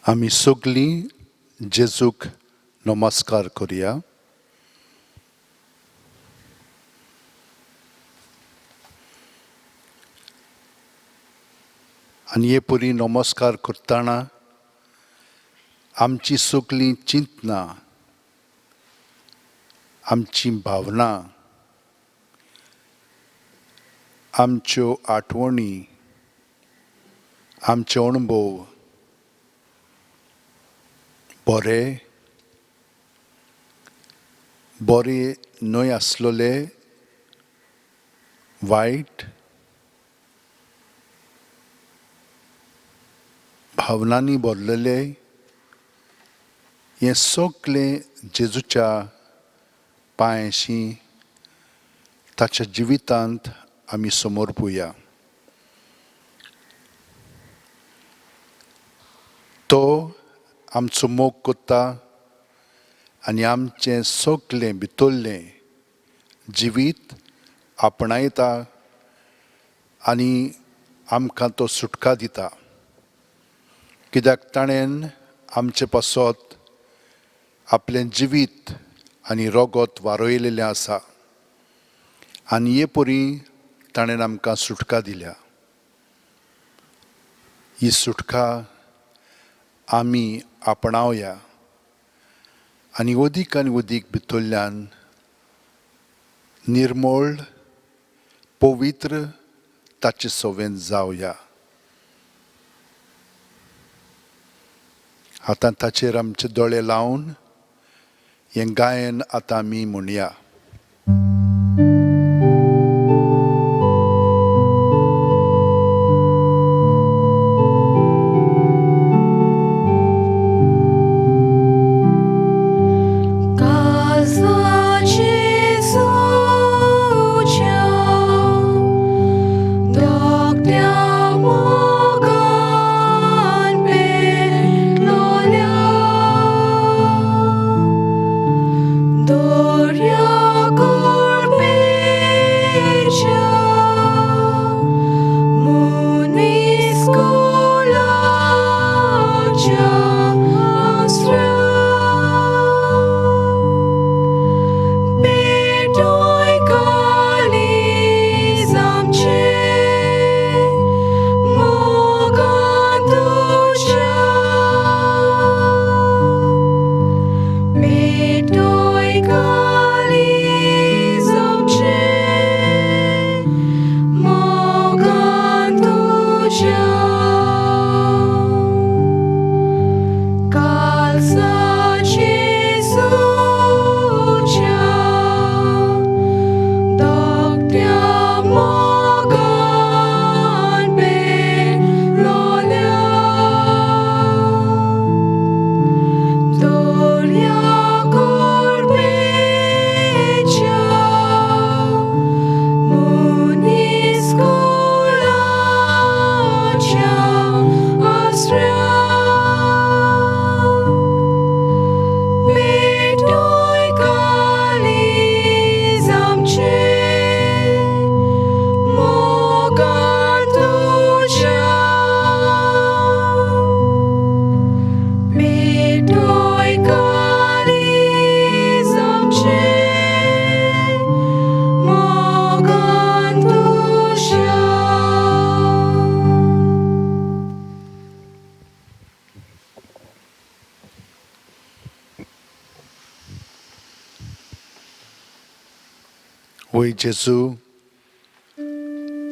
आमी सगळीं जेजूक नमस्कार करुया. आनी हे परी नमस्कार करतना आमची सगळीं चिंतनां, आमची भावना, आमच्यो आठवणी, आमचे अणभव बरे बरे न्हय आसलेले, वायट भावनांनी भरलेले, हें सगळें जेजूच्या पांयांशी ताच्या जिवितांत आमी समर्पुया. तो आमचो मोग करता आनी आमचें सगळें भितरलें जिवीत आपणायता आनी आमकां तो सुटका दिता, कित्याक ताणें आमचे पासत आपलें जिवीत आनी रगत वारयलेलें आसा आनी हे परी ताणें आमकां सुटका दिल्या. ही सुटका आमी आपणावया आनी अदीक आनी अदीक भितरल्यान निर्मळ पवित्र ताचे सवेन जावया. आतां ताचेर आमचे दोळे लावन हें गायन आतां आमी म्हणया. वय जेजू,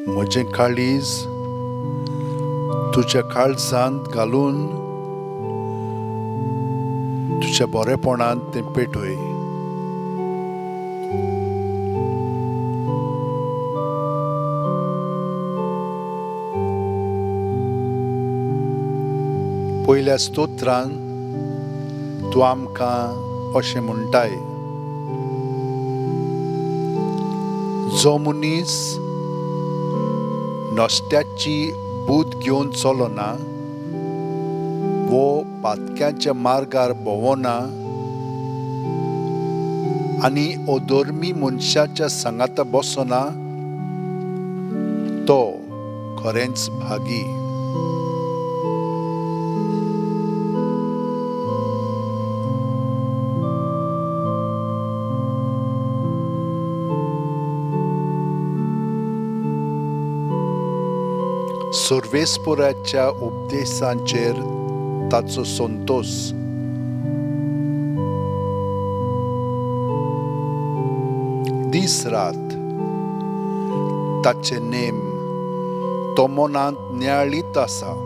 म्हजें काळीज तुज्या काळजांत घालून तुज्या बरेपणांत तें पेटय. पयल्या स्तोत्रान तूं आमकां अशें म्हणटाय, जो मनीस नश्ट्याची बूद घेवन चलना वो पातक्याच्या मार्गार भोंवना आनी अधर्मी मनशाच्या सांगाता बसना, तो खरेंच भागी. सर्वेस्पोराच्या उपदेशांचेर ताचो संतोश. दीस रात ताचे नेम तो मनांत नियाळीत आसा.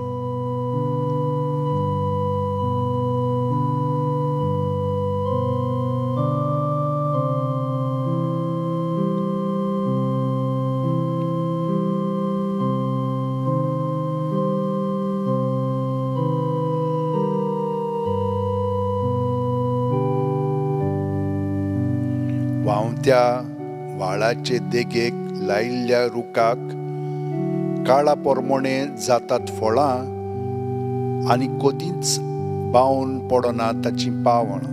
व्हांवत्या व्हाळाचे देगेक लायिल्ल्या रुखाक काळा पोरमोणे जातात फळां आनी कदींच बावन पडना ताची पावण.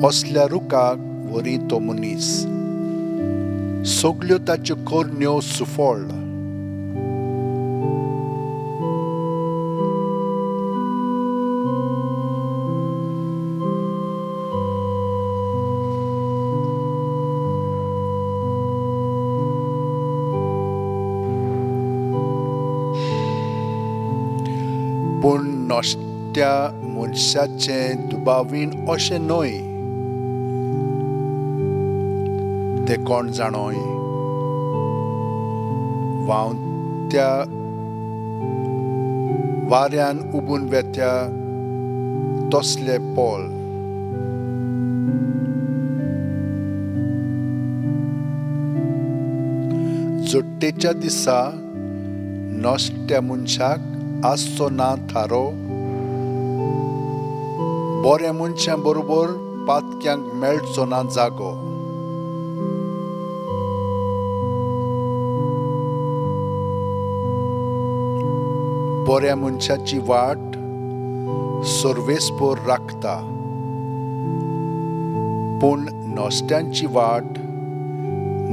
असल्या रुखाक वरी तो मनीस, सगल्यो ताच्यो करण्यो सुफळ. पूण नश्ट्या मनशाचें दुबावीण अशें न्हय, तें कोण जाणोय व्हांवत्या वाऱ्यान उबून वेत्या तसले पोल. जोट्टेच्या दिसा नश्ट्या मनशाक आसचो ना थारो, बऱ्या मनशां बरोबर पातक्यांक मेळचो ना जागो. बऱ्या मनशाची वाट सर्वेस्पोर राखता, पूण नश्ट्यांची वाट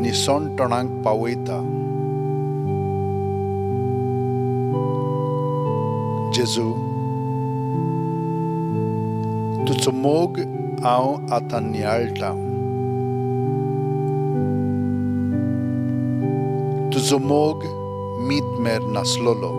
निसणटणाक पावयता. जेजू, तुजो मोग हांव आतां नियाळटा. तुजो मोग मीत मेर नासलोलो.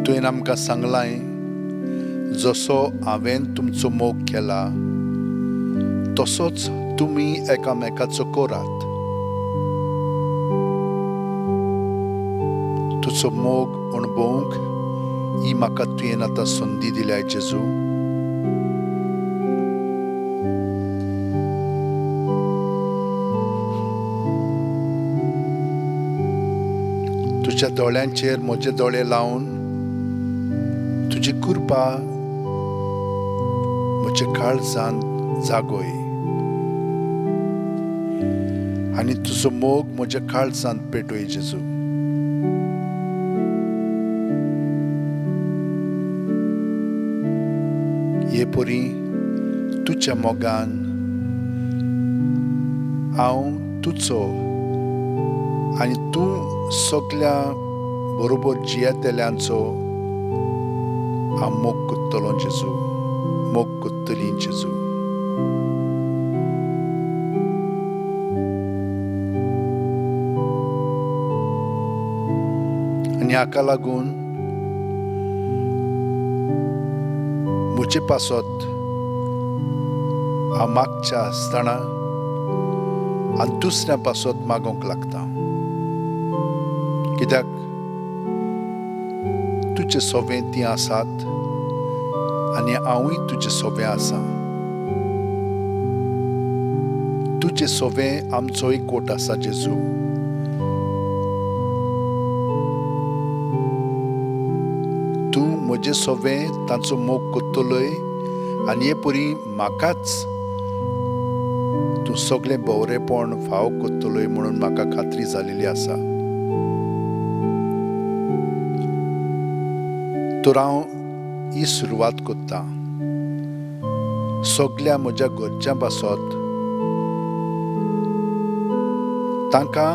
तुवें आमकां सांगलां, जसो हांवें तुमचो मोग केला तसोच तुमी एकामेकाचो करात. तुजो मोग अणभवूंक ही म्हाका तुवें आतां संदी दिल्या जेजू. तुज्या दोळ्यांचेर म्हजे दोळे लावन तुजी कृपा म्हज्या काळजान जागोय आनी तुजो मोग म्हज्या काळजान पेटोय जेजू. हे परी तुज्या मोगान हांव तुजो आनी तूं सगल्या बरोबर जियेतल्यांचो हांव मोग करतलो जेजू, मोग करतली जेजू. आनी हाका लागून म्हजे पासत हांव मागच्या आसतना आनी दुसऱ्या पासत मागोवंक लागता, कित्याक तुजे सोवें तीं आसात आनी हांवूय तुजे सोवें आसा. तुजे सोवें आमचोय कोट आसा जेजू. तूं म्हजे सोवें तांचो मोग करतलोय आनी हे परी म्हाकाच तूं सगळें बरेपण फाव करतलोय म्हणून म्हाका खात्री जालेली आसा. तर हांव ही सुरवात करता सगल्या म्हज्या घरच्यां पासत, तांकां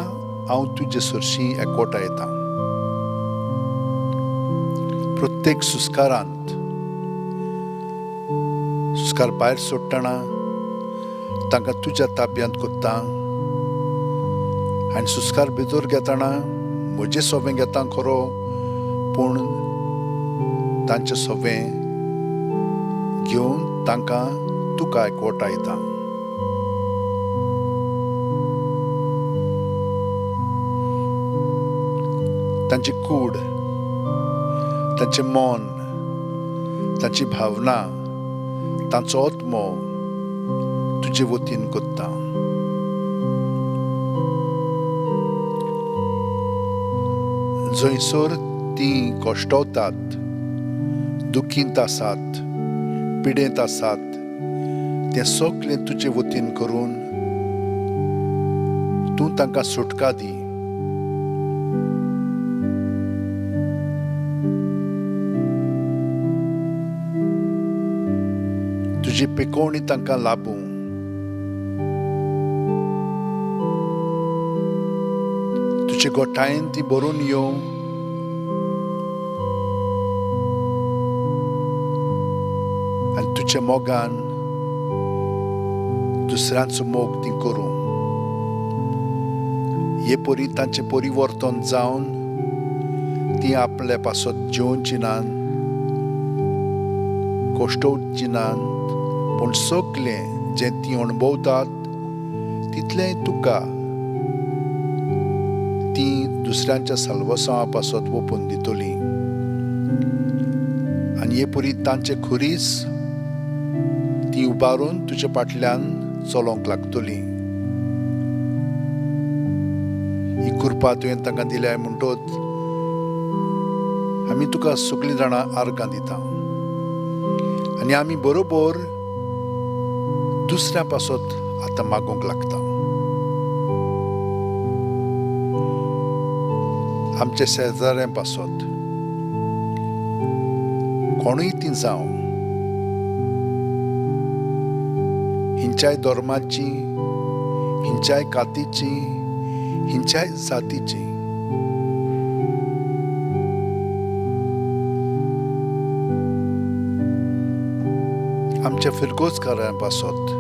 हांव तुजे सरशीं एकवटायता. प्रत्येक सुस्कारांत सुस्कार भायर सोडटना तांकां तुज्या ताब्यांत कोत्ता आनी सुस्कार भितर घेतना म्हजें सोवें घेता खरो, पूण तांचें सोवें घेवन तांकां तुका एकवटायता. तांची कूड, तांचें मन, तांची भावना, तांचो आत्मो तुजे वतीन कोत्ता. जंयसर तीं कश्टवतात, दुखींत आसात, पिडेंत आसात, तें सगळें तुजे वतीन करून तूं तांकां सुटका दी. तुजी पिकोवणी तांकां लाबूं. तुजे गोठायेन ती भरून येवं आनी तुज्या मोगान दुसऱ्यांचो मोग ती करूं. हे परी तांचें परिवर्तन जावन ती आपल्या पासत जेवची नात, कश्टोवची नात, पूण सगळें जें ती अणभवतात तितलेंय तुका ती दुसऱ्यांच्या साल्वासांवा पासत ओपून दितली. आनी हे परी तांचे खुरीस ती उबारून तुज्या फाटल्यान चलोवंक लागतली. ही कृपा तुवें तांकां दिल्या म्हणटोच आमी तुका सगळीं जाणां आर्गां दिता आनी आमी बरोबर दुसऱ्या पासत आतां मागूंक लागता. आमच्या शेजाऱ्यां पासत, कोणूय ती जावं, हिंच्याय धर्माची, हिंच्याय कातीची, हिंच्याय जातीची, आमच्या फिरगोजकारां पासत,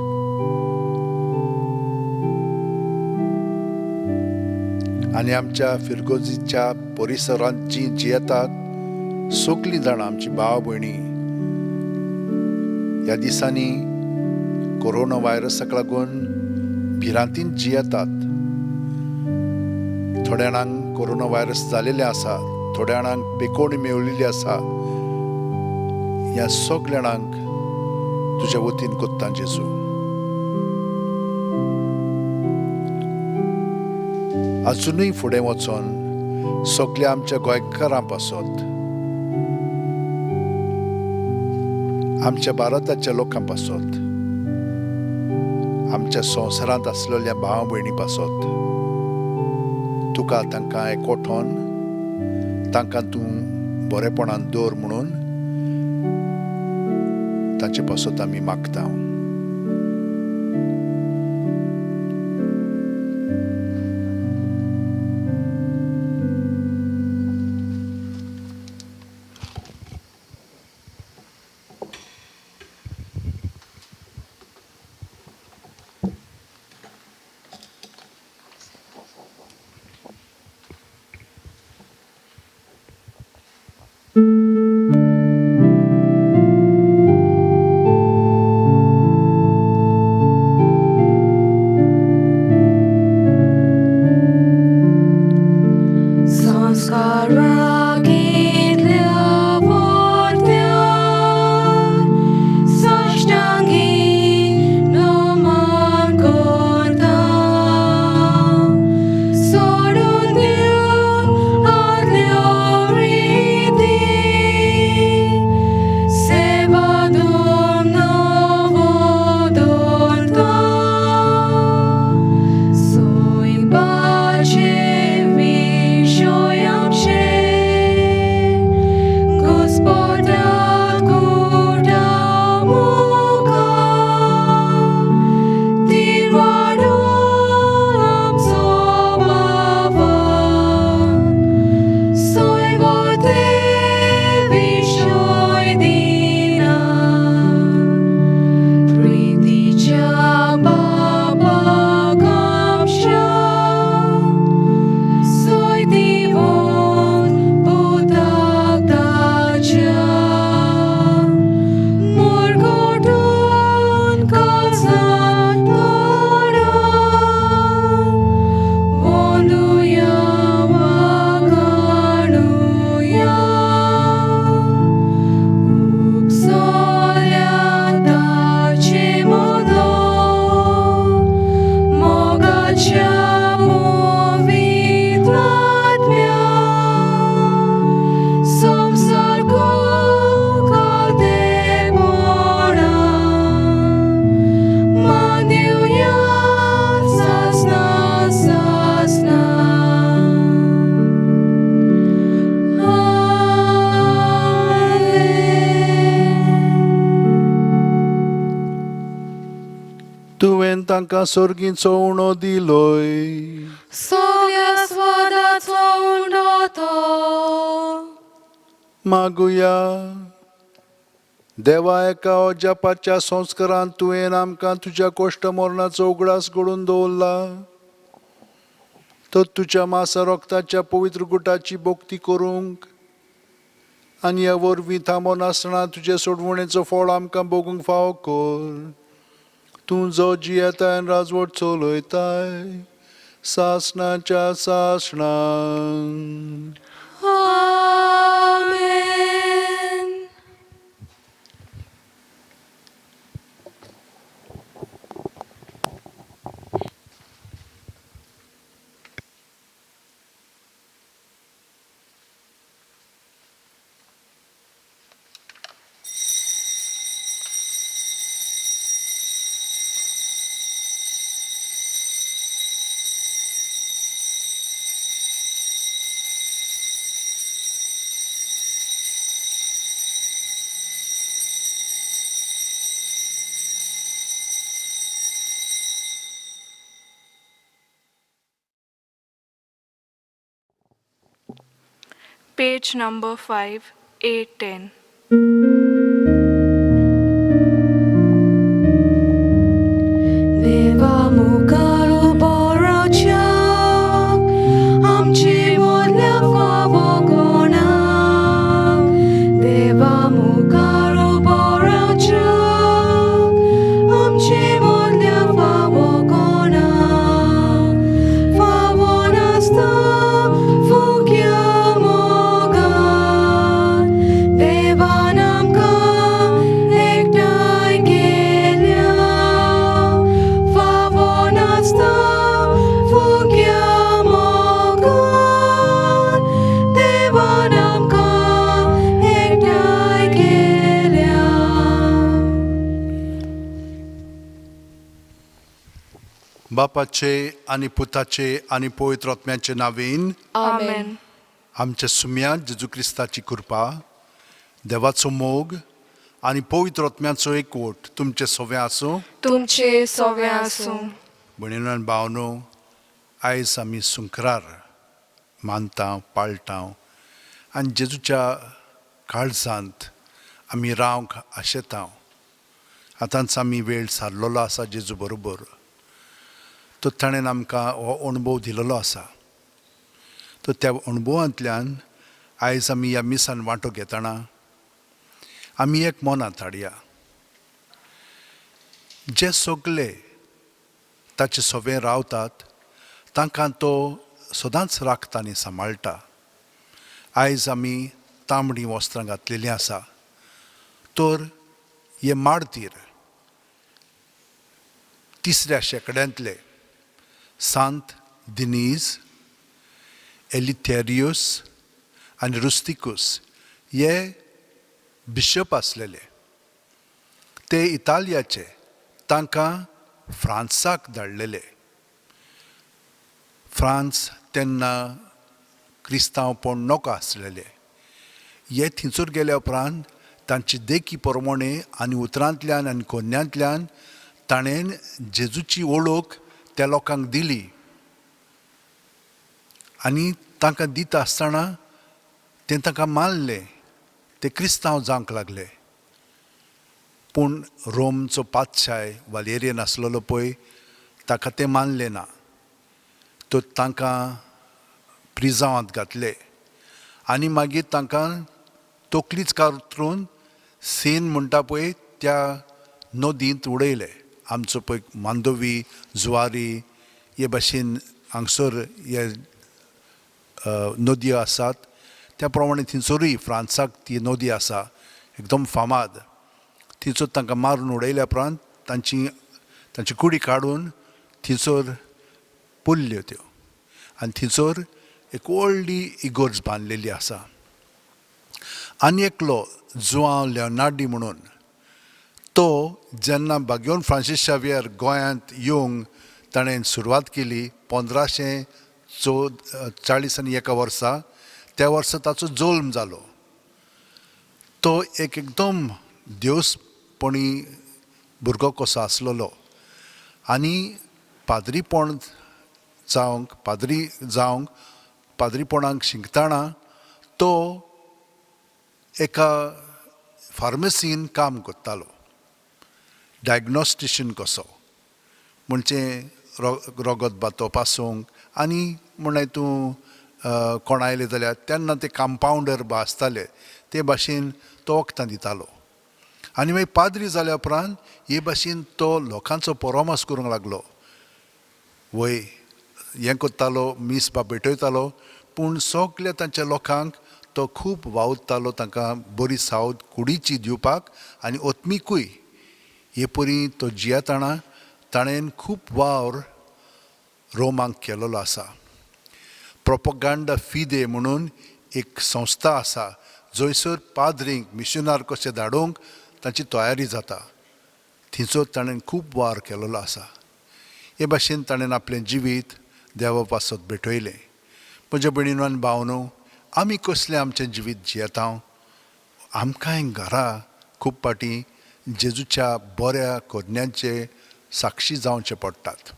आनी आमच्या फिरगोजीच्या परिसरांत जी जियेतात सगळीं जाणां आमची भाव भयणी ह्या दिसांनी कोरोना व्हायरसाक लागून भिरांतीन जियेतात. थोड्या जाणांक कोरोना व्हायरस जालेले आसा, थोड्या जाणांक पेकोवणी मेवलेली आसा. ह्या सगळ्या जाणांक तुज्या वतीन कोत्ता जेजू. अजुनूय फुडें वचोन सगळ्या आमच्या गोंयकारां पासत, आमच्या भारताच्या लोकां पासत, आमच्या संवसारांत आसलेल्या भाव भयणी पासत तुका तांकां एकवटोन तांकां तूं बरेपणान दवर म्हणून तांचे पासत आमी मागता. आमकां सोर्गींचो उणो दिलोय. सगळ्या स्वादाचो उंडो तो. मागुया. देवा, एका अजापाच्या संस्कारान तुवें आमकां तुज्या कोश्ट मरणाचो उगडास घडून दवरला, तर तुज्या मासा रोगताच्या पवित्र गुटाची भक्ती करूंक आनी ह्या वरवीं थांबो नासतना तुजे सोडवणेचो फळ आमकां भोगूंक फावो कर. तूं जो जियेताय आनी राजवट चलयताय सासणाच्या सासणां. आमेन. Page number 5, 810. देवा मुखार उबो रावच्याक आमची मदल्या फावो कोणाक. देवा मुखार उबो रावच्याक आमची मदल्या फावो कोणाक. फावो नासता फुक्या मोगान देवान आमकां एकठांय केल्या. फावो नासता फुक्या मोगान देवान आमकां एकठांय केल्या. बापाचे आनी पुताचे आनी पवित्र आत्म्याचे नांवेन. आमेन. आमच्या सुम्या जेजू क्रिस्ताची कृपा, देवाचो मोग आनी पवित्र आत्म्याचो एकवट तुमचे सगळें आसूं. तुमचे सगळें आसूं. भयणीनो आनी भावनो, आयज आमी सुंकरार मानता, पाळटा आनी जेजूच्या काळजांत आमी रावंक आशेता. आतांच आमी वेळ सारलेलो आसा जेजू बरोबर, तर ताणें आमकां हो अणभव दिलेलो आसा. तर त्या अणभवांतल्यान आयज आमी ह्या मिसान वांटो घेतना आमी एक मनांत हाडया, जे सगले ताचे सवे रावतात तांकां तो सदांच राखता आनी सांबाळटा. आयज आमी तांबडी वस्त्रां घातलेलीं आसा, तर हे मार्तीर तिसऱ्या शेंकड्यांतले सांत दिनीज, एलिथेरियस आनी रुस्तिकूस हे बिशप आसलेले. ते इतालियाचे, तांकां फ्रांसाक धाडलेले. फ्रांस तेन्ना क्रिस्तांवपण नोको आसलेले. हे थंयसर गेल्या उपरांत तांची देखी प्रमाणे आनी उतरांतल्यान आनी कोन्यांतल्यान ताणें जेजूची वळख त्या लोकांक दिली. आनी तांकां दिता आसतना तें तांकां मानलें, ते क्रिस्तांव जावंक लागले. पूण रोमचो पातशाय वालेरियन आसलेलो पळय, ताका तें मानलें ना. तो तांकां प्रिजांवांत घातले आनी मागीर तांकां तकलीच कातरून सेन म्हणटा पळय त्या नदींत उडयले. आमचो पळय मांडवी, जुवारी हे भाशेन हांगसर हे नदयो आसात, त्या प्रमाणे थंयसरूय फ्रांसाक ती नदी आसा एकदम फामाद. थंयसर तांकां मारून उडयल्या उपरांत तांची तांची कुडी काडून थंयसर पुरल्यो त्यो आनी थंयसर एक व्हडली इगोर्ज बांदलेली आसा. आनी एकलो जुआंव लेओनार्डी म्हणून, तो जेन्ना बाग्योन फ्रांसीस शावियर गोंयांत येवंक ताणें सुरवात केली 1544 वर्सा, त्या वर्सा ताचो जल्म जालो. तो एक एकदम देवसपणी भुरगो कसो आसलेलो आनी पाद्रीपण जावंक पाद्री जावंक पाद्रीपणाक शिकतना तो एका फार्मसीन काम करतालो, डायग्नोस्टिशन कसो, म्हणजे रगत बातो पासूंक आनी म्हणल्यार तूं कोण आयलें जाल्यार तेन्ना ते कंपावंडर बा आसताले ते भाशेन तो वखदां दितालो. आनी मागीर पाद्री जाल्या उपरांत हे भाशेन तो लोकांचो परामर्स करूंक लागलो. वय हें करतालो, मीस बा भेटयतालो, पूण सगल्या तांच्या लोकांक तो खूब वावुरतालो, तांकां बरी सावद कुडीची दिवपाक आनी ओतमिकूय. हे परी तो जियेतना ताणें खूब वावर रोमाक केलेलो आसा. प्रोपोगांडा फिदे म्हणून एक संस्था आसा जंयसर पाद्रींक मिशनार कशें धाडूंक तांची तयारी जाता, थंयसर ताणें खूब वावर केलेलो आसा. हे भाशेन ताणें आपलें जिवीत देवा पासत भेटयलें. म्हज्या भयणीनो आनी भावनो, आमी कसलें आमचें जिवीत जियेता? आमकांय घरा खूब फावटी जेजूच्या बऱ्या करण्यांचे साक्षी जावचें पडटात.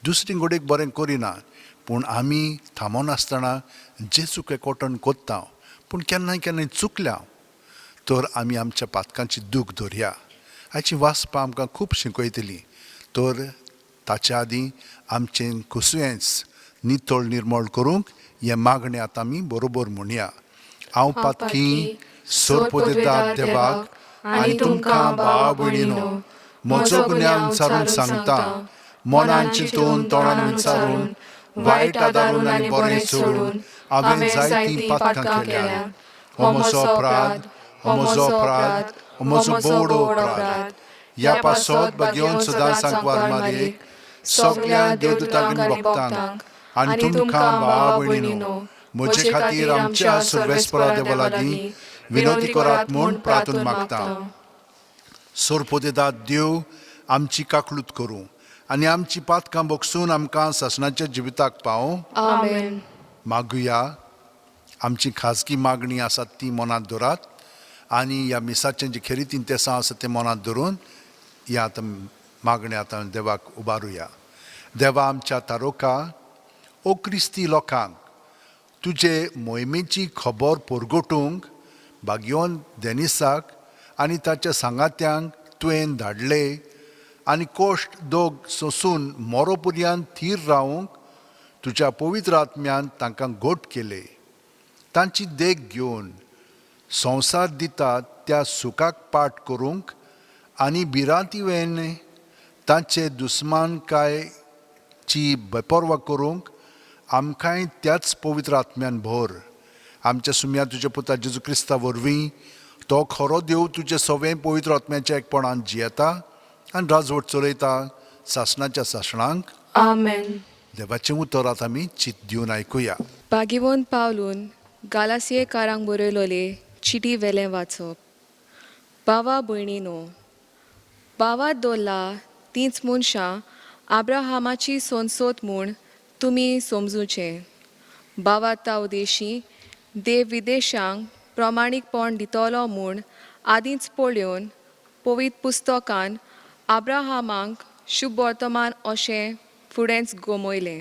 दुसरी घडयेक बरें करिना, पूण आमी थांबनासतना जेजूक एकवटण कोत्ता, पूण केन्नाय केन्नाय चुकल्या तर आमी आमच्या पातकांची दूख धरया. हाची वाचपां आमकां खूब शिकयतली. तर ताच्या आदीं आमचें कुसुयेंच नितळ निर्मळ करूंक हें मागणें आतां आमी बरोबर म्हणया. हांव पातकी सोरपोदेदार देवाक आनी तुमकां भावा भयणीनो म्हजो गुन्यांव विचारून सांगता, मनान चिंतून तोंडान विचारून वायट आदारून आनी बरें सोडून हांवें जायतीं पातकां केल्या. हो म्हजो अपराध, हो म्हजो अपराध, हो म्हजो बोडो अपराध. ह्या पासत बागेवन सदां सांकवार मारयेक सगल्या देवदूतांक आनी भक्तांक आनी तुमकां भावा भयणीनो म्हजे खातीर आमच्या सर्वेस्परा देवा लागीं विनोदी करात म्हूण प्रार्थून मागता. सोरपोदेदाद देव आमची काकलूत करूं आनी आमची पातकां बगसून आमकां सासणाच्या जिविताक पावूं. आमेन. मागुया. आमची खाजगी मागणी आसा ती मनांत दवरात आनी ह्या मिसाचें जे खेरीत तेसां आसा तें मनांत धरून ह्या आतां मागणी आतां देवाक उबारुया. देवा आमच्या तारोका, ओ क्रिस्ती लोकांक तुजे मोहिमेची खबर परगटूंक भाग्योन देनिसाक आनी ताच्या सांगात्यांक तुवें धाडले आनी कोश्ट दोग सोंसून मोरो पर्यंत थीर रावूंक तुज्या पवित्र आत्म्यान तांकां गोट केले. तांची देख घेवन संवसार दिता त्या सुखाक पाठ करूंक आनी भिरांती वेन तांचे दुस्मानकायची बेपर्वा करूंक आमकांय त्याच पवित्र आत्म्यान भर. आमच्या सुम्या तुज्या पुता जेजू क्रिस्ता वरवीं तो खरो देव तुजे सवें पवित्र आत्म्याच्या एकपणान जियेता आनी राजवट चलयता सासणाच्या सासणांक. आमेन. देवाचें उतर आतां आमी चित दिवन आयकुया. बागिवोन पावलून गालासियेकारांक बरयलोले चिटी वेलें वाचप. भावा भयणीनो, भावात दवरला तींच मनशां आब्राहामाची सोनसोत म्हूण तुमी समजुचें. भावार्ता उदेशी देव विदेशांक प्रमाणीकपण दितलो म्हूण आदींच पळोवन पवित्र पुस्तकान आब्राहामाक शुभ वर्तमान अशें फुडेंच गमयलें.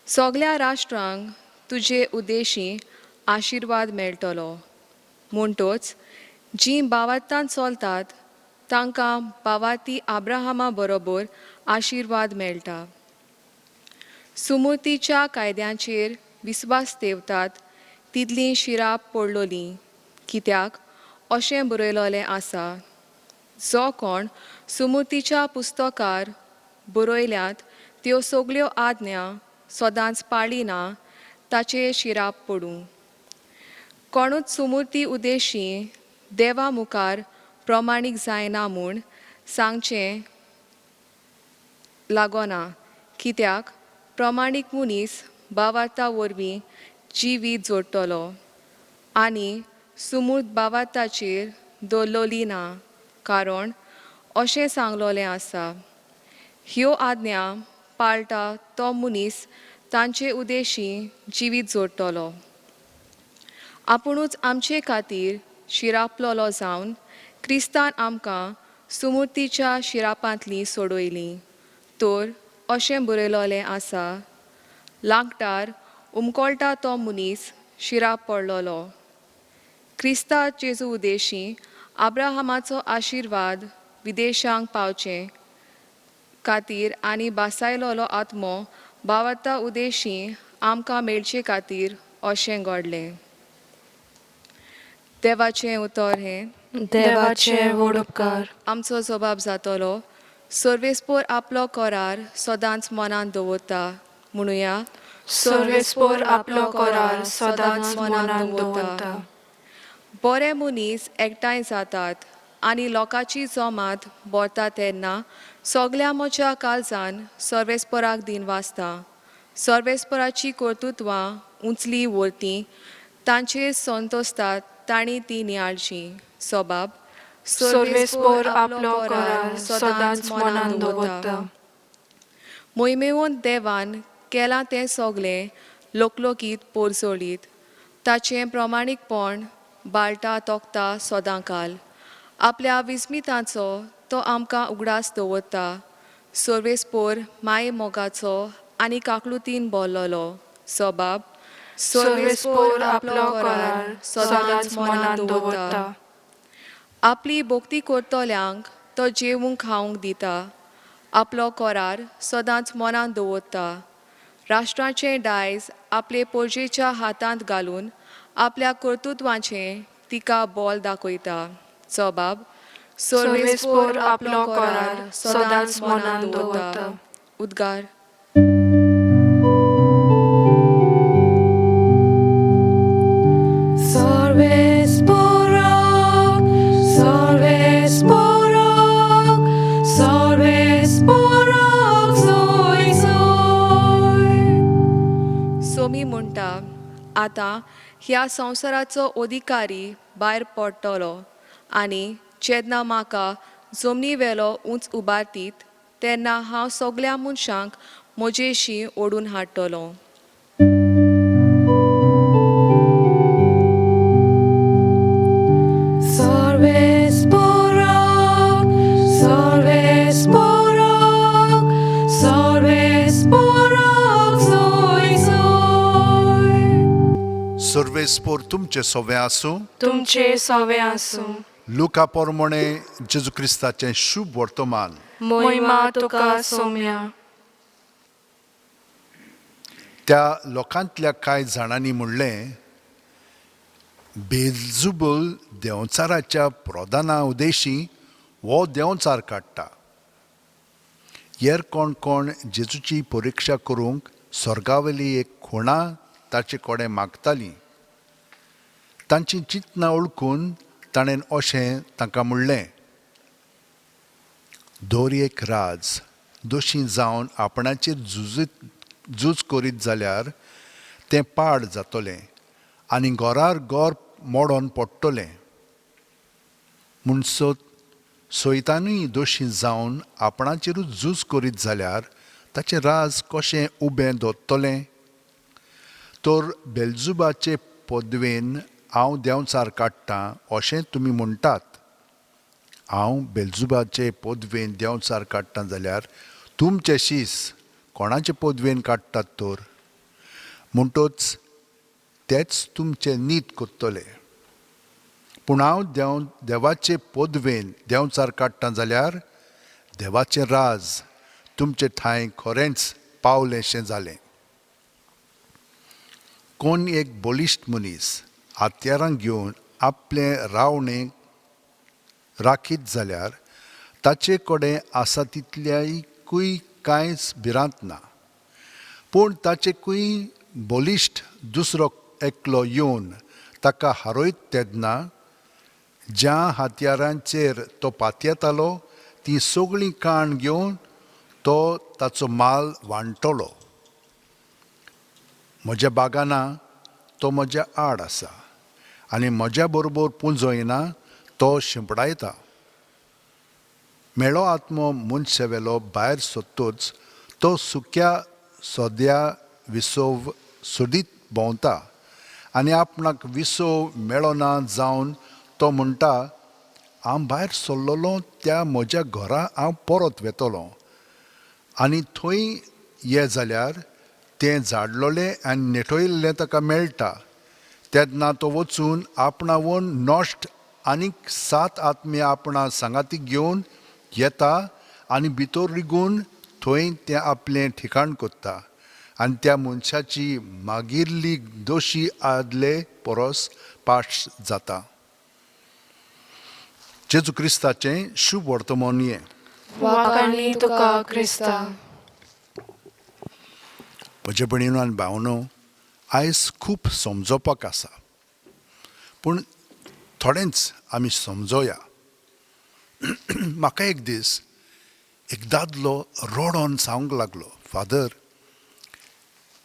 सगल्या राष्ट्रांक तुजे उद्देशी आशिर्वाद मेळटलो. म्हणटोच जीं भावार्थान चलतात तांकां भावार्थी आब्राहामा बरोबर आशिर्वाद मेळटा. सुमूर्तीच्या कायद्यांचेर विस्वास ठेवतात तितलीं शिराप पडलोलीं, कित्याक अशें बरयलोलें आसा, जो कोण सुमूर्तीच्या पुस्तकार बरयल्यात त्यो सगल्यो आज्ञा सदांच पाळिना ताचेर शिराप पडूं. कोणूच सुमूर्ती उद्देशी देवा मुखार प्रमाणीक जायना म्हूण सांगचें लागना, कित्याक प्रमाणीक मनीस भावार्ता वरवीं जिवीत जोडटलो आनी सुमूर्त भावार्थाचेर दवरलोली ना, कारण अशें सांगलोलें आसा, ह्यो आज्ञा पाळटा तो मनीस तांचे उद्देशी जिवीत जोडटलो. आपुणूच आमचे खातीर शिरापलोलो जावन क्रिस्तान आमकां सुमूर्तीच्या शिरापांतली सोडयली, तर अशें बरयलोलें आसा, लांकडार उमकोळटा तो मनीस शिराप पडलोलो. क्रिस्ता जेजू उदेशी आब्राहामाचो आशिर्वाद विदेशांक पावचे खातीर आनी बासायलोलो आत्मो भावार्ता उदेशी आमकां मेळचे खातीर अशें घडलें. देवाचें उतर हें. देवाचे व्हड उपकार. आमचो जबाब जातलो, सर्वेस्पोर आपलो करार सदांच मनांत दवरता. म्हणुया. सर्वेस्पोर आपलो करार सदांच मनांत दवरता. बरे मनीस एकठांय जातात आनी लोकांची जमात भरता तेन्ना सगल्या म्हज्या काळजान सर्वेस्पराक दिन वाचता. सर्वेस्पराची कर्तृत्वां उंचली व्हरती तांचेर संतोसतात तांणी ती नियाळची. सोबाब. सर्वेस्पोर आपलो करार सदांच मनांत दवरता. मोहिमेवन देवान केलां तें सगलें लोकलोकीत पोरजोळीत. ताचें प्रमाणीकपण बाळटा तोखता सदांकाल. आपल्या विस्मितांचो तो आमकां उगडास दवरता. सर्वेस्पोर माये मोगाचो आनी काकळुतीन भरलेलो. सोबाब. सर्वेस्पोर आपलो करार सदांच मनांत दवरता. आपली भक्ती करतल्यांक तो जेवूंक खावंक दिता. आपलो करार सदांच मनांत दवरता. राष्ट्राचें दायज आपले पोरजेच्या हातांत घालून आपल्या कर्तृत्वाचें तिका बॉल दाखयता. जबाब. सर्वेस्पोर आपलो करार सदांच मनांत दवरता. उद्गार. सर्वेस्पोराक, सर्वेस्पोराक, सर्वेस्पोराक सोय सोय. सोमी म्हणटा, आतां ह्या संवसाराचो अधिकारी भायर पडटलो आनी जेन्ना म्हाका जमनी वेलो उंच उबारतीत तेन्ना हांव सगल्या मनशांक म्हजेशी ओडून हाडटलो. सर्वेस्पोराक, सर्वेस्पोराक, सर्वेस्पोराक सोय सोय. सर्वेस्पोर तुमचें सोवें आसूं. तुमचे सवे आसूं. लुका पोरमोणे जेजू क्रिस्ताचें शुभ वर्तमान. मोहिमा तुका सोम्या. त्या लोकांतल्या कांय जाणांनी म्हणलें, बेलजुबल देंवचाराच्या प्रधाना उदेशी हो देंवचार काडटा. हेर कोण कोण जेजूची परिक्षा करूंक स्वर्गावेली एक खुणा ताचे कडेन मागतालीं. तांची चिंतनां वळखून ताणें अशें तांकां म्हणलें, दर एक राज दोशी जावन आपणाचेर झूज करीत जाल्यार तें पाड जातलें आनी घरार घर मोडोन पडटलें. म्हूण सैतानूय दोशी जावन आपणाचेरूच झूज करीत जाल्यार ताचें राज कशें उबें दवरतलें? तर बेलजुबाचे पदवेन हांव देंवचार काडटां अशें तुमी म्हणटात. हांव बेलजुबाचे पदवेन देंवचार काडटां जाल्यार तुमचे शीस कोणाचे पदवेन काडटात तर? म्हणटच तेच तुमचें नीत करतले. पूण हांव देवाचे पदवेन देंवचार काडटां जाल्यार देवाचें राज तुमचे ठांय खरेंच पावलेंशें जालें. कोण एक बळिश्ट मनीस हत्यारां घेवन आपलें रावणें राखीत जाल्यार ताचे कडेन आसा तितल्याकूय कांयच भिरांत ना. पूण ताचेकूय बळिश्ट दुसरो एकलो येवन ताका हारयत तेन्ना ज्या हत्यारांचेर तो पातयेतालो ती सगळीं काण घेवन तो ताचो माल वांट्टलो. म्हज्या बागाना तो म्हज्या आड आसा आनी म्हज्या बरोबर पुंजयना तो शिंपडायता. मेळो आत्मो मनशेवेलो भायर सोदतच तो सुक्या सद्या विसव सोदीत भोंवता आनी आपणाक विसव मेळना जावन तो म्हणटा, हांव भायर सरलेलो त्या म्हज्या घरा हांव परत वेतलो. आनी थंय ये जाल्यार तें झाडलोलें आनी नेटयल्लें ताका मेळटा. तेन्ना तो वचून आपणावन नश्ट आनीक 7 आत्मे आपणा सांगातीक घेवन येता आनी भितर रिगून थंय तें आपलें ठिकाण कोत्ता आनी त्या मनशाची मागिल्ली दोशी आदले परस पाश जाता. जेजू क्रिस्ताचें शुभ वर्तमान हें. वाखाणी तुका क्रिस्ता. म्हजे भयणीनो आनी भावनो, आयज खूब समजोवपाक आसा, पूण थोडेंच आमी समजोया. म्हाका एक दीस एक दादलो रडोन सांगूंक लागलो, फादर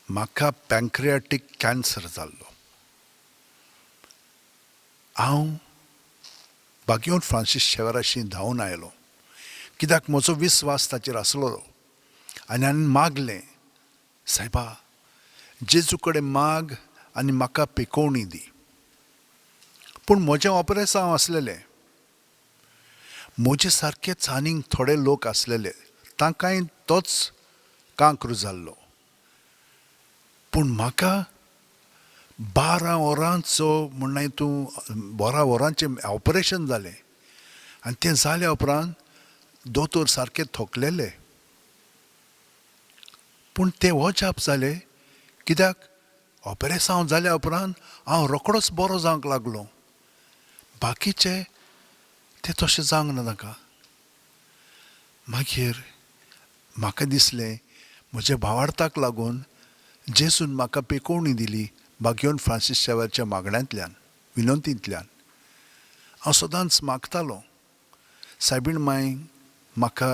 म्हाका पँक्रियाटीक कॅन्सर जाल्लो. हांव बागयोन फ्रांसीस शेवराशी धांवन आयलो, कित्याक म्हजो विस्वास ताचेर आसलो आनी हांवें मागलें, सायबा जेजू कडेन माग आनी म्हाका पिकोवणी दी. पूण म्हजें ऑपरेसांव आसलेलें, म्हजे सारकेच आनीक थोडे लोक आसलेले, तांकांय तोच कांक्र जाल्लो. पूण म्हाका 12 वरांचो म्हणनाय तूं 12 वरांचें ऑपरेशन जालें आनी तें जाल्या उपरांत दोतोर सारके थकलेले. पूण ते अजाप जाले, कित्याक ऑपरेसांव जाल्या उपरांत हांव रोकडोच बरो जावंक लागलो, बाकीचे ते तशें जावंक ना तांकां. मागीर म्हाका दिसलें म्हज्या भावार्थाक लागून जेजून म्हाका पेकोवणी दिली बागयोन फ्रांसीस शेवरच्या मागण्यांतल्यान, विनंतींतल्यान. हांव सदांच मागतालो, सायबीण माय म्हाका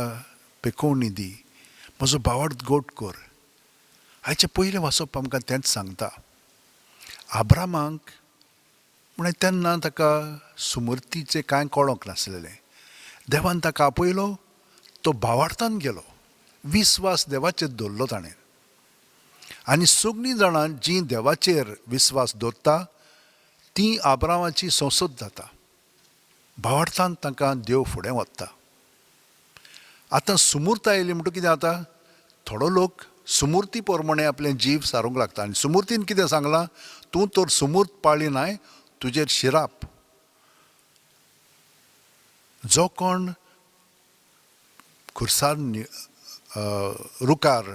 पेकोवणी दी, म्हजो भावार्थ गोट कर. आयचें पयलें वाचप आमकां तेंच सांगता. आब्रामाक म्हणल्यार तेन्ना ताका सुमूर्तीचें कांय कळोंक नासलेलें. देवान ताका आपयलो, तो भावार्थान गेलो, विस्वास देवाचेर दवरलो ताणें. आनी सगळीं जाणां जीं देवाचेर विस्वास दवरता तीं आब्रामाची संसद जाता. भावार्थान तांकां देव फुडें वता. आतां सुमूर्त आयली म्हणटकीर कितें जाता, थोडो लोक सुमूर्ती प्रमाणे आपलें जीव सारूंक लागता. आनी सुमूर्तीन कितें सांगलां, तूं तर सुमूर्त पाळी नाय, तुजेर शिराप. जो कोण खुर्सार रुखार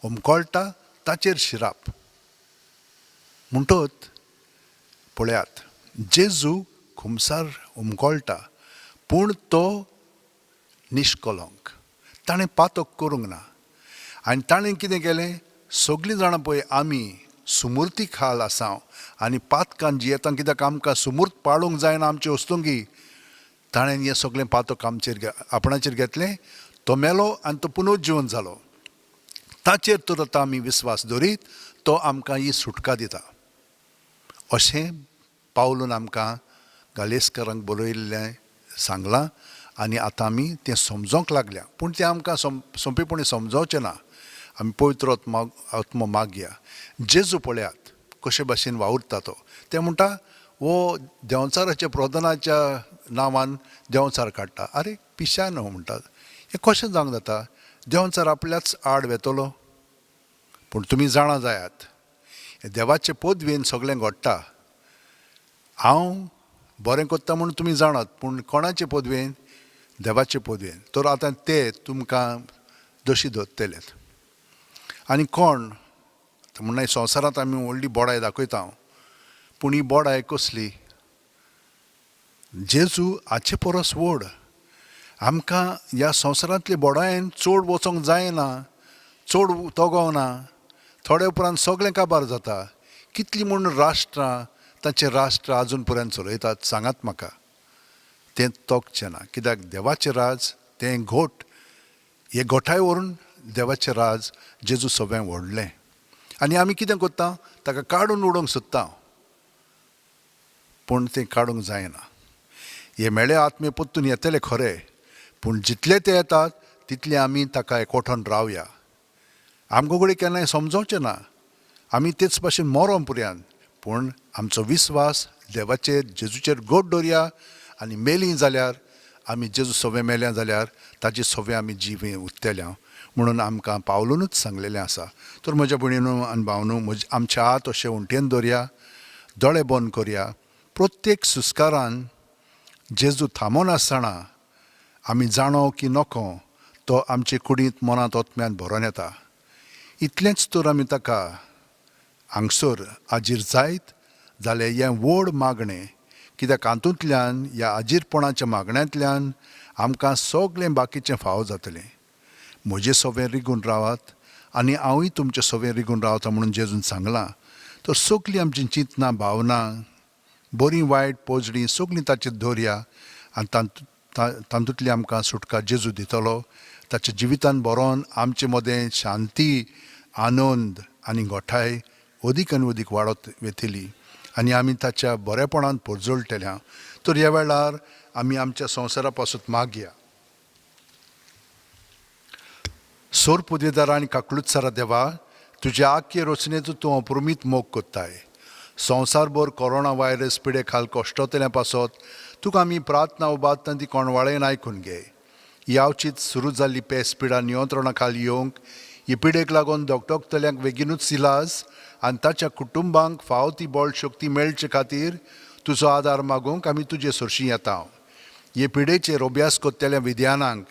उमकळटा ताचेर शिराप. म्हणटत पळयात, जेजू खुमसार उमकळटा पूण तो निश्कलंक, ताणें पातक करूंक ना. आनी ताणें कितें केलें, सगळीं जाणां पळय आमी सुमूर्ती खाल आसा आनी पातकान जियेता, कित्याक आमकां सुमूर्त पाळूंक जायना आमचे वस्तुंगी. ताणें हें सगळें पातक आमचेर आपणाचेर घेतलें, तो मेलो आनी तो पुनर्जिवन जालो. ताचेर तर आतां आमी विस्वास दवरीत तो आमकां ही सुटका दिता. अशें पावलून आमकां गालेस्करांक बरयल्लें सांगलां आनी आतां आमी तें समजोंक लागल्या. पूण तें आमकां सोंपेपणी समजोवचें ना. आमी पवित्र आत्मो मागया. जेजू पळयात कशे भाशेन वावुरता तो. ते म्हणटा हो देंवचाराच्या प्रधानाच्या नांवान देंवचार काडटा. आरे पिश्या न्हू म्हणटात, हें कशें जावंक जाता, देंवचार आपल्याच आड वेतलो. पूण तुमी जाणा जायात, देवाचे पदवेन सगळें घडटा. हांव बरें करता म्हूण तुमी जाणात, पूण कोणाचे पदवेन, देवाचे पदवेन. तर आतां ते तुमकां दोशी धरतले. आनी कोण म्हणल्यार संवसारांत आमी व्हडली बोडाय दाखयता, पूण ही बोडाय कसली, जेजू हाचे परस व्हड. आमकां ह्या संवसारांतले बोडायेन चड वचोंक जायना, चड तगोवना. थोडे उपरांत सगळें काबार जाता. कितलीं म्हूण राष्ट्रां तांचें राष्ट्र आजून पर्यंत चलयतात, सांगात म्हाका. तें तोगचें ना, कित्याक देवाचें राज तें घोट, हे गोठाय व्हरून देवाचें राज जेजू सगळें व्हडलें. आनी आमी कितें करता, ताका काडून उडोवंक सोदता, पूण तें काडूंक जायना. हे मेळे आत्मे परतून येतले खरे, पूण जितले ते येतात तितले आमी ताका एकवठोन रावया. आमकां कडेन केन्नाय समजोवचें ना, आमी तेच भाशेन मरों पुर्यान, पूण आमचो विस्वास देवाचेर जेजूचेर गोड दवरया. आनी मेलीं जाल्यार आमी जेजू सगळें मेल्या जाल्यार ताजे सगळें आमी जिवीं उरतले. म्हणून आमकां पावलूनच सांगलेलें आसा. तर म्हज्या भयणीनू आनी भावनू, म्हजे आमचे हात अशे उंटेन दवरया, दोळे बंद करया. प्रत्येक सुस्कारान जेजू थांबोन आसतना आमी जाणो की नको तो आमचे कुडींत मनांत ओतम्यान भरोन येता. इतलेंच तर आमी ताका हांगसर आजीर जायत जाल्यार हें व्हड मागणें, कित्याक हातूंतल्यान ह्या आजीरपणाच्या मागण्यांतल्यान आमकां सगळें बाकीचें फावो जातलें. म्हजे सवें रिगून रावात आनी हांवूय तुमचे सवें रिगून रावता म्हणून जेजून सांगलां. तर सगळीं आमचीं चिंतनां, भावनां, बरीं वायट पोजडीं सगळीं ताचेर दवरया आनी तातूंतली आमकां सुटका जेजू दितलो. ताच्या जिवितान बरोवन आमचे मदें शांती, आनंद आनी गोठाय अदीक आनी अदीक वाडत वतली आनी आमी ताच्या बरेपणान परजळटले. तर ह्या वेळार आमी आमच्या संवसारा पासून मागया. सोर पुदेदारा आनी काकलुत्सरा देवा, तुज्या आख्खे रचनेचो तूं अप्रमीत मोग कोत्ताय. संवसारभर कोरोना व्हायरस पिडे खाल कश्टतल्या पासत तुका आमी प्रार्थना उबारतना ती कोणवाळेन आयकून घे. ही आवचीत सुरू जाल्ली पेस पिडा नियंत्रणा खाल येवंक, ही पिडेक लागून धकधकतल्यांक बेगीनूच इलाज आनी ताच्या कुटुंबांक फावो ती बळ शक्ती मेळचे खातीर तुजो आदार मागूंक आमी तुजे सरशी येता. हे पिडेचेर अभ्यास करतल्या विद्यानांक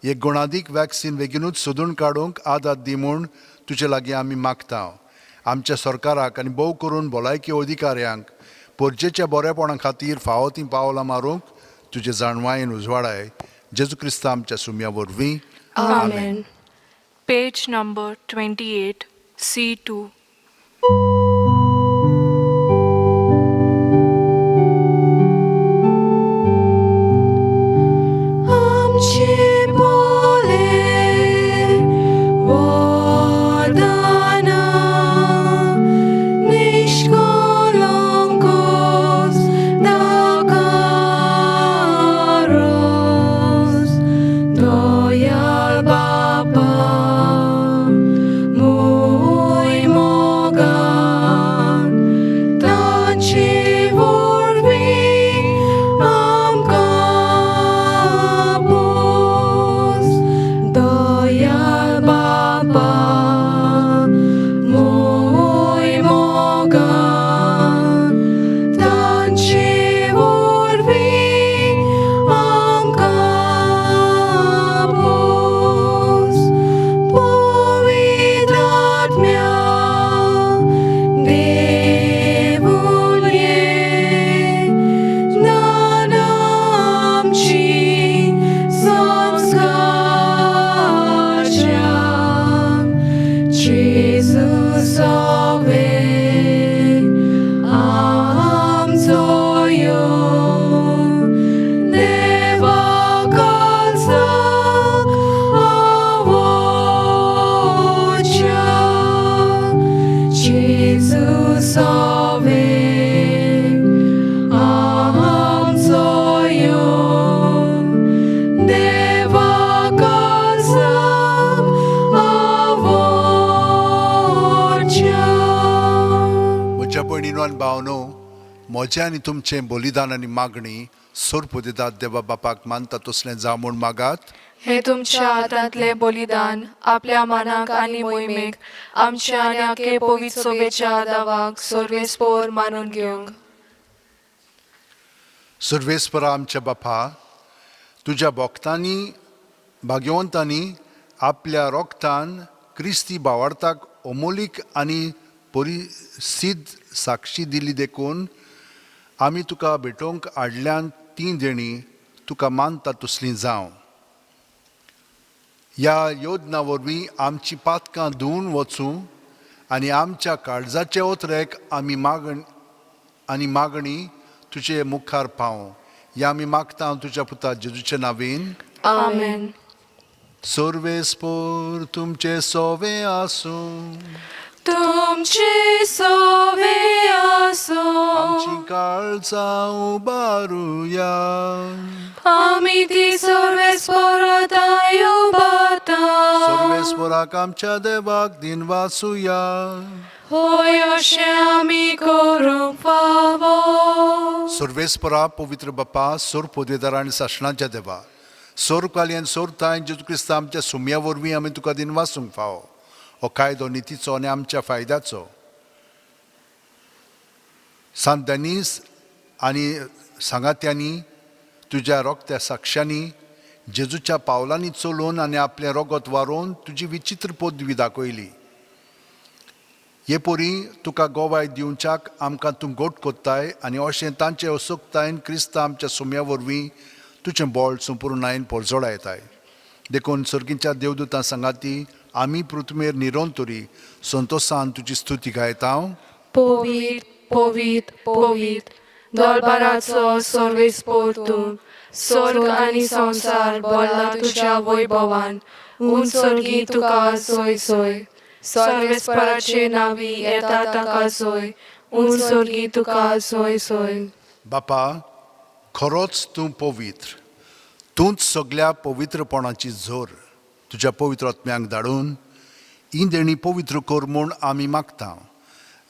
एक गुणादीक वॅक्सीन बेगीनूच सोदून काडूंक आदार दी म्हूण तुजे लागीं आमी मागता. आमच्या सरकाराक आनी भोव करून भलायकी अधिकाऱ्यांक परजेच्या बरेपणा खातीर फावो तीं पावलां मारूंक तुजे जाणवायेन उजवाडाय. जेजू क्रिस्ता आमच्या सुम्या वरवीं, आमेन. Page number 28, C2. आमचे बोले वरदाना निष्कलंकस दाकारोस दयाळ बापा मोय मोगान ताचे वरवीं आमकां पोस. दयाळ बापा मोय मोगान ताचे वरवीं आमकां पोस. पवित्र आत्म्या देवून ये, ज्ञान आमची संस्कारच्या जेजू सवे आमचो यो देवा कालसाक आवोच्या जेजू सवे आमचो यो देवा कालसाक आवोच्या. म्हज्या भयणीनो आनी भावनो, म्हजें आनी तुमचें बलिदान आनी मागणी सोरपुदेदाद देवा बापाक मानता तसलें जावं म्हूण मागात. हे तुमच्या हातांतले बलिदान आपल्या मनाक आनी मोहिमेक आमच्या आनी आखे पवित्र सोबेच्या दावाक सर्वेस्पोर मानून घेवंक. सर्वेस्परा आमच्या बापा, तुज्या भक्तांनी भाग्यवंतांनी आपल्या रोगतान क्रिस्ती भावार्थाक अमोलीक आनी परिसिद्ध साक्षी दिली देखून आमी तुका भेटोवंक हाडल्यान तीं देणी तुका मानता तसलीं जावं. ह्या योजना वरवीं आमची पातकां धुवून वचूं आनी आमच्या काळजाचे ओतरेक आमी मागण आनी मागणी तुजे मुखार पावूं. ह्या आमी मागता तुज्या पुता जेजूच्या नांवेन, आमेन. सर्वेस्पोर तुमचे सोवे आसूं. तुमचे सोवे आसूं. आमची काळजां उबारुया. आमी ती सर्वेस्पोराताय उबारता. सर्वेस्पोराक आमच्या देवाक दिन वासुया. होय अशें आमी करूंक फावो. सर्वेस्परा पवित्र बापा, सोर पदवेदार आनी सासणाच्या देवा, सोरकाली आनी सोरताय जेजू क्रिस्ता आमच्या सुम्या वरवीं आमी तुका दिनवासूंक फावो. हो कायदो नितीचो आनी आमच्या फायद्याचो. सांत दनीस आनी सांगात्यांनी तुज्या रोगत्या साक्षांनी जेजूच्या पावलांनी चलोवन आनी आपलें रोगत वारोवन तुजी विचित्र पदवी दाखयली. हे पोरी तुका गोवाय दिवच्याक आमकां तूं गोट कोत्ताय आनी अशें तांचे असोक्तायेन क्रिस्ता आमच्या सुम्या वरवीं तुजें बळ संपुर्णायेन पोरजोळायताय. देखून सर्गीच्या देवदूतां सांगाती आमी पृथ्वीर निरंतरी संतोसान तुजी स्तुती गायता. पवीत पवीत पवीत दरबाराचो सर्वेस्पोर तूं, स्वर्ग आनी संवसार भरला तुज्या वैभवान. उंच सर्गी तुका सोय सोय, सर्वेस्पराचे नावी येता ताका सोय, उंच सर्गी तुका सोय सोय. बापा, खरोच तूं पवित्र, तूंच सगल्या पवित्रपणाची जोर. तुज्या पवित्र आत्म्यांक धाडून ही देणी पवित्र कर म्हूण आमी मागता.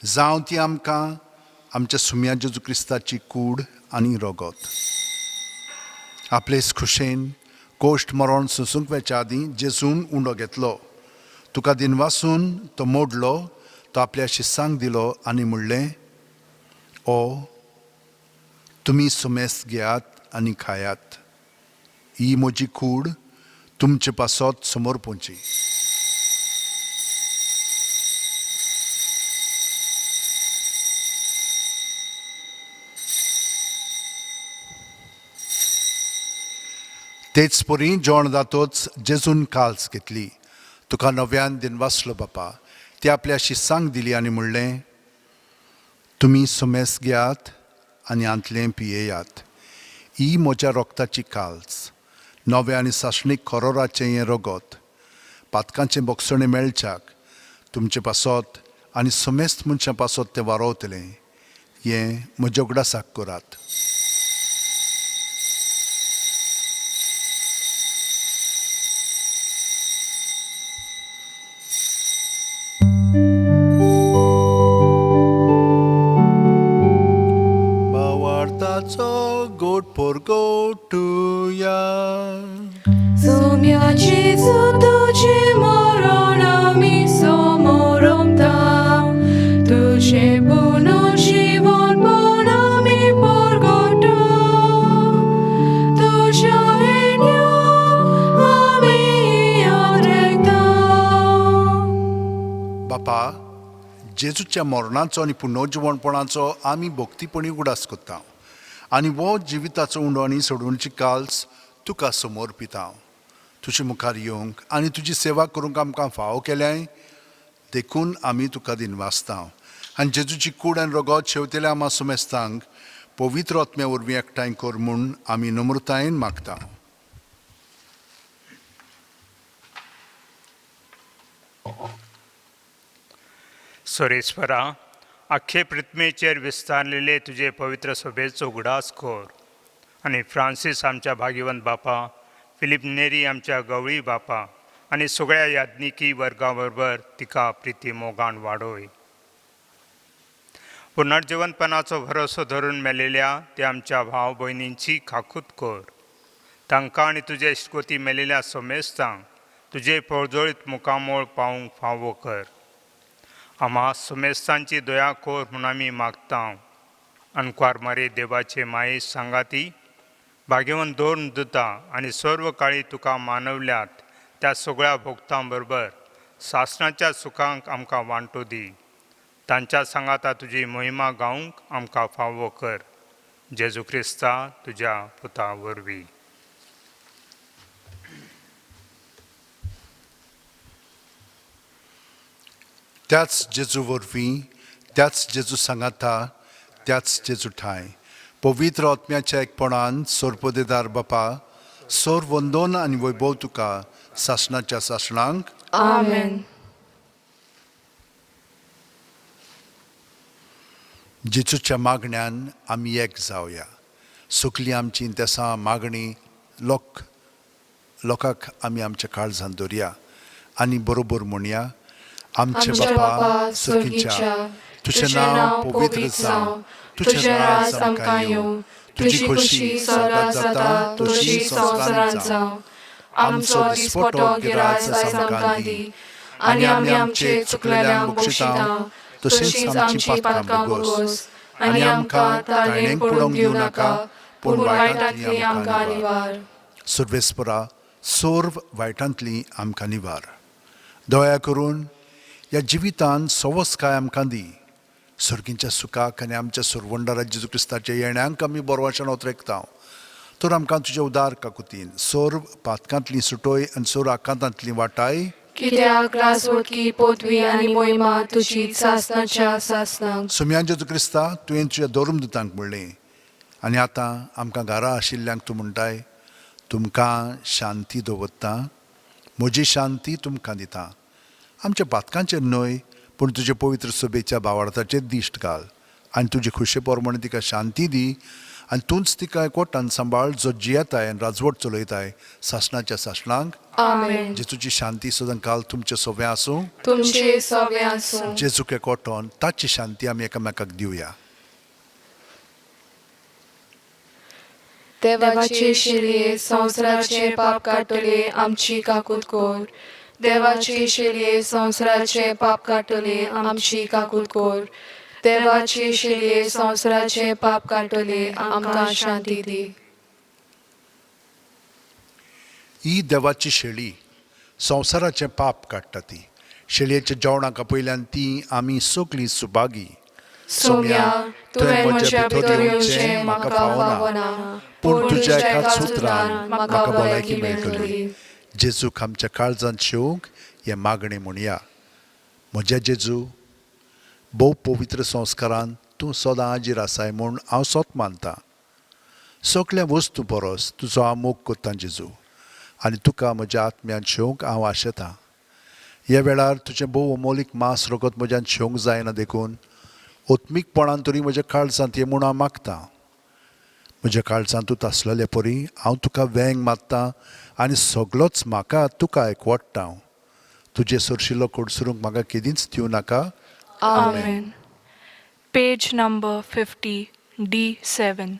जावं ती आमकां आमच्या सुम्या जेजू क्रिस्ताची कूड आनी रगत. आपलेच खुशेन कोश्ट मरण सोंसूंक वेच्या आदीं जेजून उंडो घेतलो, तुका दिनवासून तो मोडलो, तो आपल्या शिस्सांक दिलो आनी म्हणलें, ओ तुमी सुमेस्त घेयात आनी खायात, ही म्हजी कूड तुमचे पासत समोर पोवची. तेच परी जेवण जातोच जेजून काल्स घेतली, तुका नव्यान दिनवासलो बापा, ती आपल्या शिस्सांक दिली आनी म्हणलें, तुमी सुमेस घेयात आनी हांतलें पियेयात, ही म्हज्या रोगताची काल्स, नव्या आनी सासणीक खरोराचें हें रगत, पातकांचें बोगसणें मेळच्याक तुमचे पासत आनी समेस्त मनशां पासत तें वारोवतलें, हें म्हज्या उगडासाक करात. भावार्थाचो गोट पोरगोटुया. सोम्याची तुझे मरण आमी समोरमता, तुझे पुनर्जीवनपण आमी परगटा, तुझ्या येण्या आमी आदरेता. बापा, जेजूच्या मरणाचो आनी पुनर्जिवणपणाचो आमी भक्तीपणी उगडास करता आनी हो जिविताचो उंडो आनी सोडवणची काल्स तुका समोर पिता. तुजे मुखार येवंक आनी तुजी सेवा करूंक आमकां फावो केल्याय देखून आमी तुका दिनवासता. आनी जेजूची कूड आनी रगत शेवतेल्या आमा सुमेस्तांक पवित्र आत्म्या वरवीं एकठांय कर म्हूण आमी नम्रतायेन मागता. सोरेश्वरा, आख्खे पृथ्वीचेर विस्तारलेले तुजे पवित्र सभेचो उगडास कर आनी फ्रांसीस आमच्या भाग्यवंत बापा, फिलीप नेरी आमच्या गवळी बापा आनी सगळ्या याज्ञिकी वर्गा बरोबर तिका प्रिती मोगान वाडोय. पुनर्जिवनपणाचो भरोसो धरून मेलेल्या त्या आमच्या भाव भयणींची खाकूत कर. तांकां आनी तुजे इश्कोती मेलेल्या समेस्तांक तुजे परजळीत मुखामोळ पावूंक फावो कर. आमा सुमेस्तांची दया कर म्हूण आमी मागता. अनकुवार मारे देवाचे माये सांगाती भाग्यवंत दवरून दिता आनी सर्व काळी तुका मानवल्यात त्या सगळ्या भोक्तां बरोबर सासणाच्या सुखांक आमकां वांटो दी. तांच्या सांगाता तुजी महिमा गावंक आमकां फावो कर. जेजू क्रिस्ता तुज्या पुता वरवीं. त्याच जेजू वरवीं, त्याच जेजू सांगाता, त्याच जेजू ठांय पवित्र आत्म्याच्या एकपणान सोरपदेदार बापा, सोर वंदोन आनी वैभव तुका सासणाच्या सासणांक. आमेन. जेजूच्या मागण्यान आमी एक जावया. सगलीं आमची तेसां मागणी लोकांक आमी आमच्या काळजान दवरया आनी बरोबर म्हणया. आमचे बापा सर्गीच्या, तुजें नांव पवित्र जावं, तुजें राज आमकां येवं, तुजी खुशी स्वर्गात जाता तशी संवसारांत जावं. आमचो दिसपटो गिरास आयज आमकां दी आनी आमी आमचे चुकलेल्यांक बक्षिता तशीच आमची पातकां भोगोस आनी आमकां ताणें पडूंक दिवं नाका, पूण वायटांतली आमकां निवार. सर्वेस्परा, सर्व वायटांतली आमकां निवार. दया करून ह्या जिवितान सवसकाय आमकां दी. सर्गींच्या सुखाक आनी आमच्या सुरवंडारा जेजू क्रिस्ताच्या येण्यांक आमी बरवाशण ओतरेकता. तर आमकां तुज्या उदार काकुतीन सर्व पातकांतली सुटोय आनी सर्व आकांतांतली वाटाय. कित्याक राजवटकी पदवी आनी मोहिमा तुजी सासनाच्या सासनाक. सोम्यान जेजू क्रिस्ता, तुवें तुज्या धर्मदुतांक म्हणलें आनी आतां आमकां घरा आशिल्ल्यांक तूं म्हणटाय, तुमकां शांती दवरता, म्हजी शांती तुमकां दिता. आमच्या पातकांचेर न्हय, पूण तुजे पवित्र सभेच्या भावार्थाचेर दिश्ट घाल आनी तुजे खुशे प्रमाणे तिका शांती दी आनी तूंच तिका एकवटान सांबाळ, जो जियेताय आनी राजवट चलयताय सासणाच्या सासणांक. आमेन. जेजूची शांती सदां काल तुमचे सोबें आसूं. तुमचे सगळे आसूं. जेजूक एकवटोन ताची शांती आमी एकामेकाक दिवया. देवाचे शिरये संवसाराचे पाप काडटले आमची काकूत कोर. देवाचे शिरये संवसाराचे पाप काडटले आमची काकूत कोर. देवाचे शिरये संवसाराचे पाप काडटले आमकां शांती दी. ही देवाची शेळी संवसाराचें पाप काडटा. ती शेळयेच्या जेवणाक आपयल्यान ती आमी सगळीं सुभागी. सोम्या, तुवें म्हज्या भितर येवचें म्हाका फावना, पूण तुज्या एकाच उतरान म्हाका भलायकी मेळटली. जेजूक आमच्या काळजांत शेवंक हें मागणें म्हणया. म्हज्या जेजू, भोव पवित्र संस्कारान तूं सदां हाजीर आसाय म्हूण हांव सोत मानतां. सगल्या वस्तू परस तुजो हांव मोग कोत्तां जेजू, आनी तुका म्हज्या आत्म्यान शेवंक हांव आशेतां. ह्या वेळार तुजें भोव अमोलीक मांस रगत म्हज्यान शेवंक जायना, देखून ओत्मीकपणान तरी म्हज्या काळजांत ये म्हूण हांव मागतां. म्हज्या काळजांत तूं आसलेले परी हांव तुका वेंग मारतां आनी सगलोच म्हाका तुका एकवट्टा. तुजे सरशिल्लो कडसरूंक म्हाका केदींच दिवं नाका. आमेन. Page number 50, D7.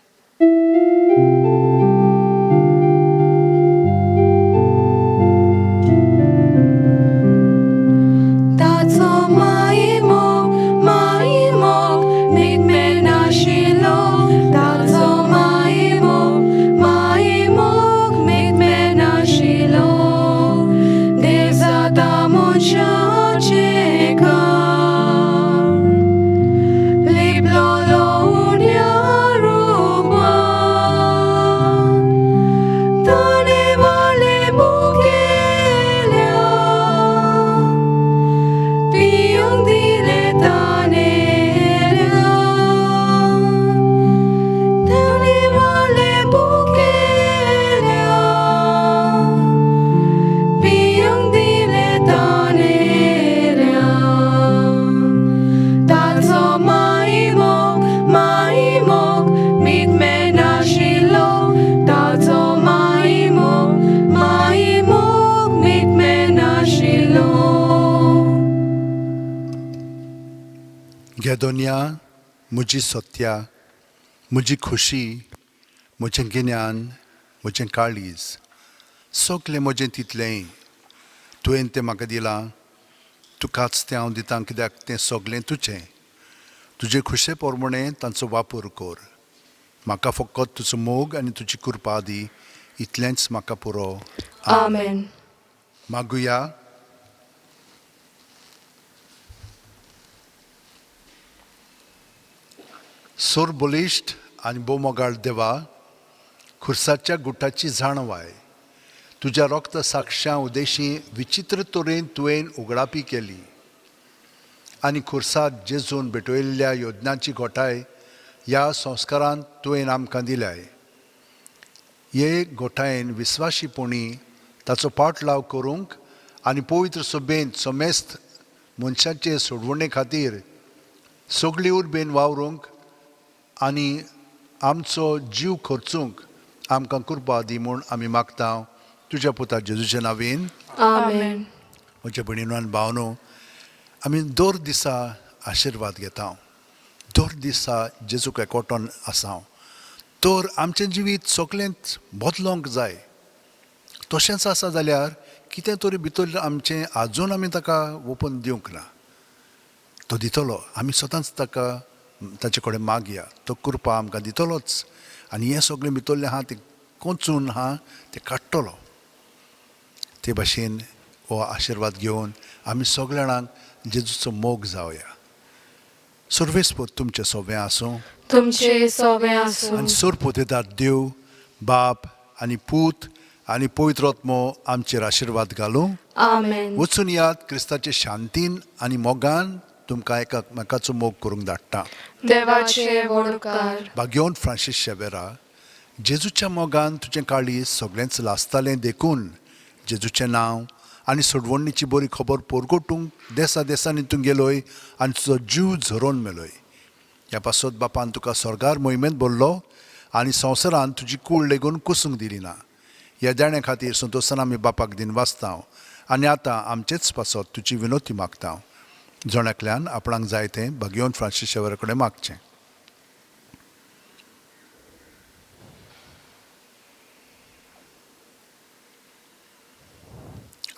ताचो माई मोग माई मोग मेकमेन आशिल्लो. ताचो माई मोग माई मोग मेकमेन आशिल्लो. देव जाता मनशाचें काम लिपलोलो उण्या रुपान. ताणें वाले मुखेल्या पिवंक दिलें ताणेल्या. ताणें वाले मुखेल्या पिवंक दिलें ताणेल्या. ताचो माई मोग माई मोग मीत आशिल्लो. ताचो माई मोग माई मोग मीत आशिल्लो. घेदोन्या, म्हजी सत्या, म्हजी खुशी, म्हजें गिन्यान, म्हजें काळीज, सगलें म्हजें तितलेंय तुवें तें म्हाका दिलां. तुकाच तें हांव दितां, कित्याक तें सगलें तुजें. तुजे खुशे प्रमाणें तांचो वापर कर. म्हाका फकत तुजो मोग आनी तुजी कृपा दी, इतलेंच म्हाका पुरो. आमेन. मागुया. सोर बलिश्ट आनी भोवमोगाळ देवा, खुर्साच्या गुटाची जाणवाय तुज्या रक्त साक्षां उदेशी विचित्र तरेन तुवें उगडापी केली आनी खुर्साक जेजून भेटयल्ल्या योजनाची घोटाय ह्या संस्कारान तुवें आमकां दिल्याय. हे घोटायेन विस्वाशीपणी ताचो पाठलाव करूंक आनी पवित्र सभेंत समेस्त मनशाचे सोडवणे खातीर सगळी उर्बेन वावरूंक आनी आमचो जीव खर्चूंक आमकां कृपा दी म्हूण आमी मागता तुज्या पुता जेजूच्या नांवेन. आमेन. म्हज्या भयणीनो आनी भावनो, आमी दर दिसा आशिर्वाद घेता, दर दिसा जेजूक एकवटोन आसा. तर आमचें जिवीत सगळेंच बदलोंक जाय. तशेंच आसा जाल्यार कितें तरी भितर आमचें आजून आमी ताका ओपन दिवंक ना. तो दितलो, आमी सदांच ताका ताचे कडेन मागया, तो कृपा आमकां दितलोच आनी हें सगळें भितरलें आहा तें कोंचून आहा तें काडटलो. ते भाशेन हो आशिर्वाद घेवन आमी सगल्या जाणांक जेजूचो मोग जावया. सर्वेस्पोत तुमचें सोबें आसूं, तुमचे सोबें आसूं. आनी सोरपोतेदार देव बाप आनी पूत आनी पवित्र आत्मो आमचेर आशिर्वाद घालूं. आमेन. वचून याद क्रिस्ताचे शांतीन आनी मोगान तुमकां एकामेकाचो मोग करूंक धाडटा. देवाचे व्हड उपकार. भाग्योन फ्रांसीस शेवेरा, जेजूच्या मोगान तुजें काळीज सगळेंच लासतालें देखून जेजूचें नांव आनी सोडवणीची बरी खबर पोरगोटूंक देसा देसांनी तूं गेलोय आनी तुजो जीव झरोवन मेलोय. ह्या पासत बापान तुका स्वर्गार मोहिमेंत भरलो आनी संवसारान तुजी कूळ लेगून कुसूंक दिली ना. ह्या देण्या खातीर संतोसान आमी बापाक दिन वाचता आनी आतां आमचेच पासत तुजी विनोती मागता. जण एकल्यान आपणाक जाय तें भाग्योन फ्रांसीस शेवरा कडेन मागचें.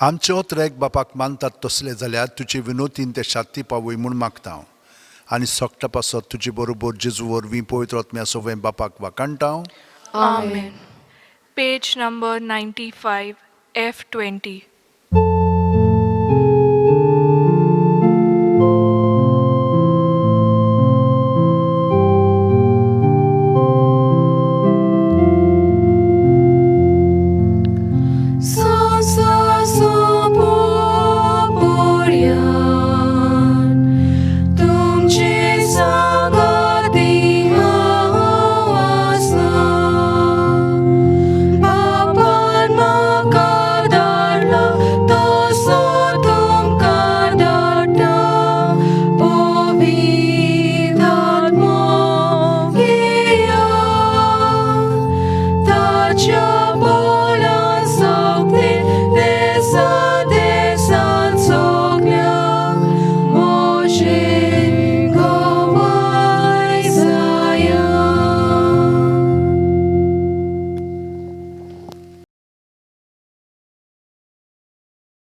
आमचे ओत्रेक बापाक मानतात तसले जाल्यार तुजे विनोतीन ते शाती पावय म्हूण मागता हांव आनी सोकटा पासत तुजे बरोबर जेजू वरवीं पवित्र आत्म्या सोवें बापाक वाखाणटा हांव. आमेन. Page number 95, F20.